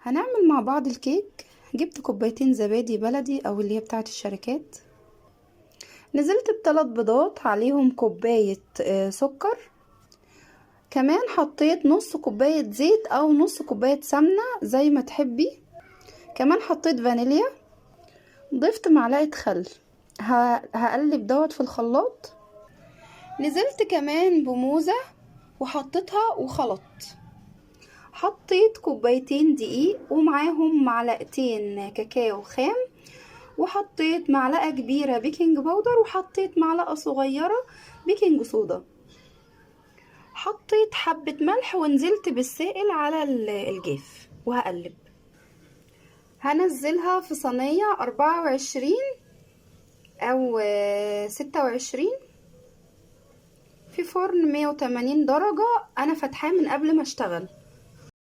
هنعمل مع بعض الكيك. جبت كوبايتين زبادي بلدي او اللي هي بتاعه الشركات، نزلت بثلاث بيضات عليهم كوباية سكر، كمان حطيت نص كوباية زيت او نص كوباية سمنة زي ما تحبي، كمان حطيت فانيليا، ضفت معلقة خل. هقلب دوت في الخلاط. نزلت كمان بموزة وحطيتها وخلط. حطيت كوبايتين دقيق ومعاهم معلقتين كاكاو خام، وحطيت معلقة كبيرة baking powder، وحطيت معلقة صغيرة baking soda، حطيت حبة ملح، ونزلت بالسائل على الجاف وهقلب. هنزلها في صينية 24 أو 26 في فرن 180 درجة، أنا فاتحاه من قبل ما اشتغل.